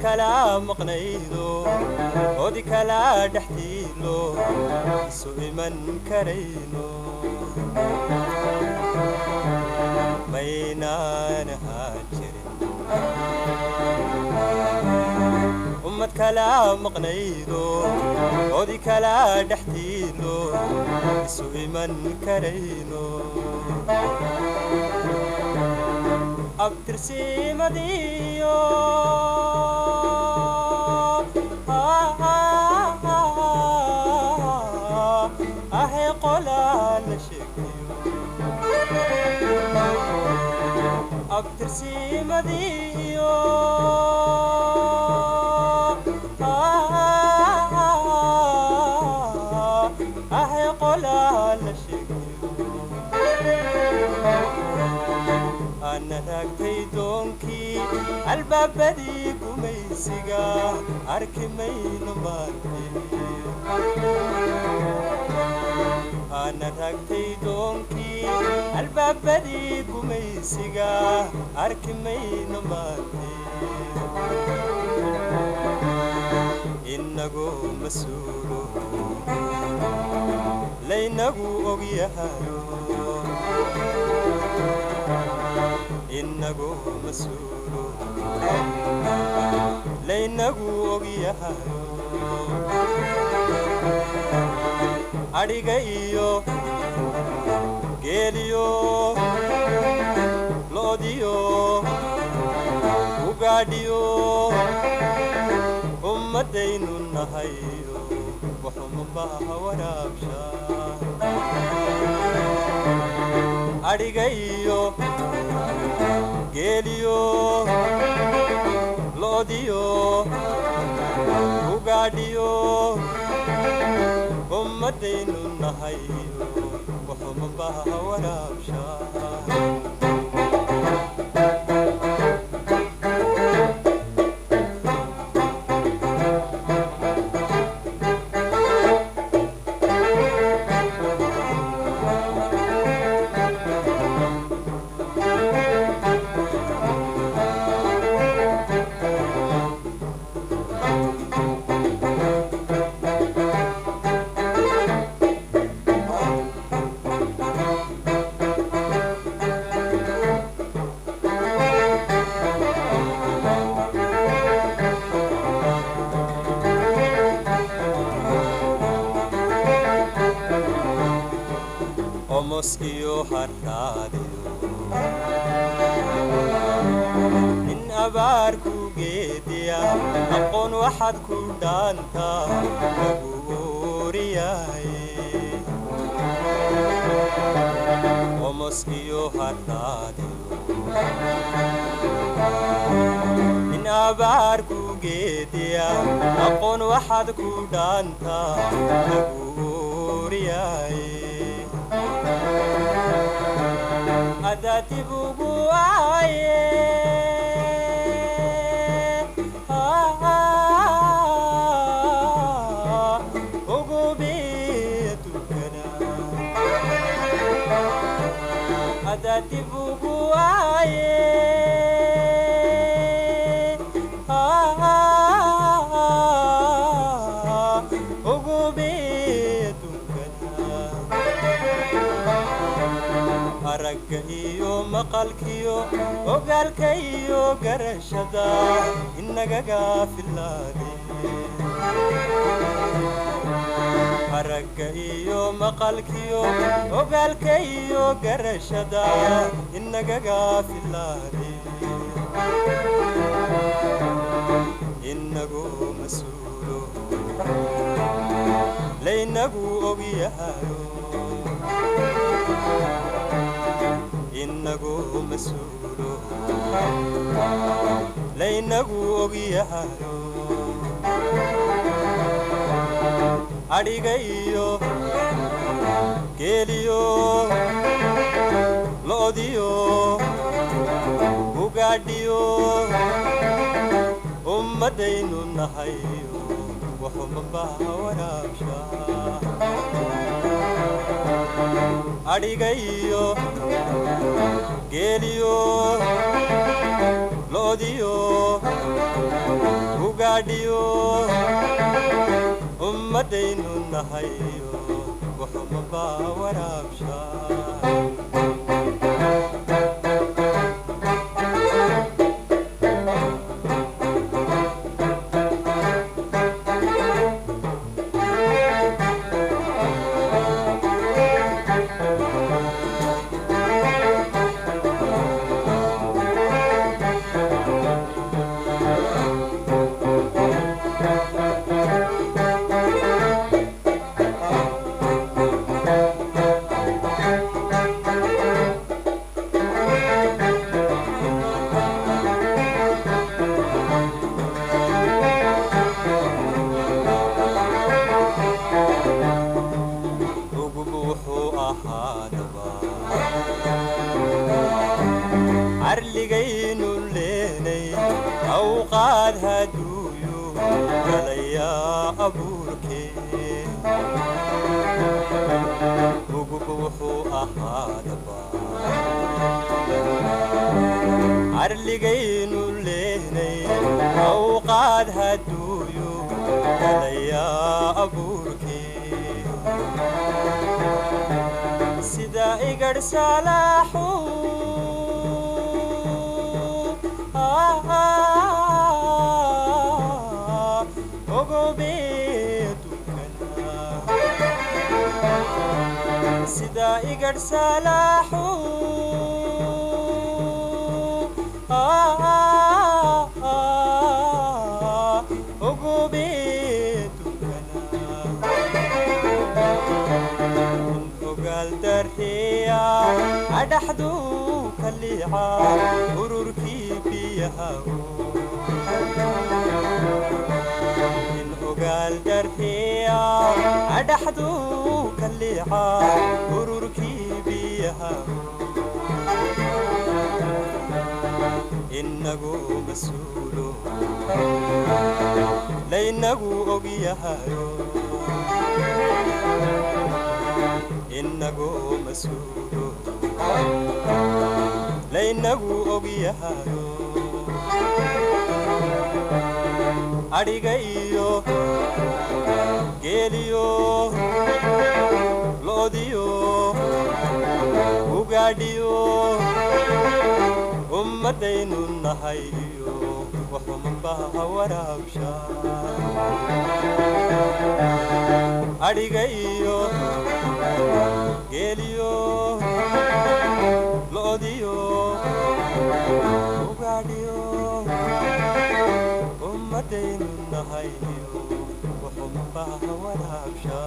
Kala maqnaydo odi kala dhextiilo isu iman karayno maynaan ahaan jirin. Ummad kala maqnaydo odi kala dhextiilo isu iman karayno abtirsimadiyo ahay qolaa la sheegayo abtirsimadiyo ahay qolaa la sheegayo ana raagtay doonkii albaabadii gumaysiga arki mayno maante. Ana raagtay doonkii albaabadii gumaysiga arki mayno maante. Inagu masuulo laynagu ogyahayo inagu masuulo laynagu ogyahayo adhiga iyo geeliyo loodiyo ugaadhiyo ummadaynu nahayo waxumabaha waraabsha adhiga iyo geeliyo loodiyo ugaadhiyo ummadaynu nahayo waxumabaha waraabsha. Omos iyo harraadiyo nin abaar ku geediya aqoon waxaad ku dhaantaa lagu ooriyaay. Omos iyo harraadiyo nin abaar ku geediya aqoon waxaad ku dhaantaa lagu ooriyaay. Adaadib ugu aaye ugu bitukana adaadib ugu aaye ugu bitukana aragga iyo maqalkiyo ogaalka iyo garashada inagaga filaade. Aragga iyo maqalkiyo ogaalka iyo garashada inagaga filaade. Inagu masuulo laynagu ogyahayo inagu masuulo laynagu ogyahayo adhiga iyo geeliyo loodiyo ugaadhiyo ummadaynu nahayo waxumabaha waraabsha adhiga iyo geeliyo loodiyo Ugaadhiyo ummadaynu nahayo waxumabaa waraabsha. Ugub wuxuu ahaadaba carligaynu leenay awqaad haduuyu galayaa abuurkee. Ugub wuxuu ahaadaba carligaynu leenay awqaad haduuyu galayaa abuurkee. Sida igadh salaaxu ogobeedukana, sida igadh salaaxu ogobeedukana. Ogaal darxiya adhaxdu kaliica ururkii biyaha. In ogaal darxiya adhaxdu kaliica ururkii biyaha. Inagu masuulo laynagu ogyahayo, inagu masuulo laynagu ogyahayo. Adhiga iyo geeliyo lo'diyo ugaadhiyo ummadaynu nahay iyo waxumabaha waraabsha. Adhiga iyo geeliyo lo'diyo ugaadhiyo ummadaynu nahay iyo waxumabaha waraabsha.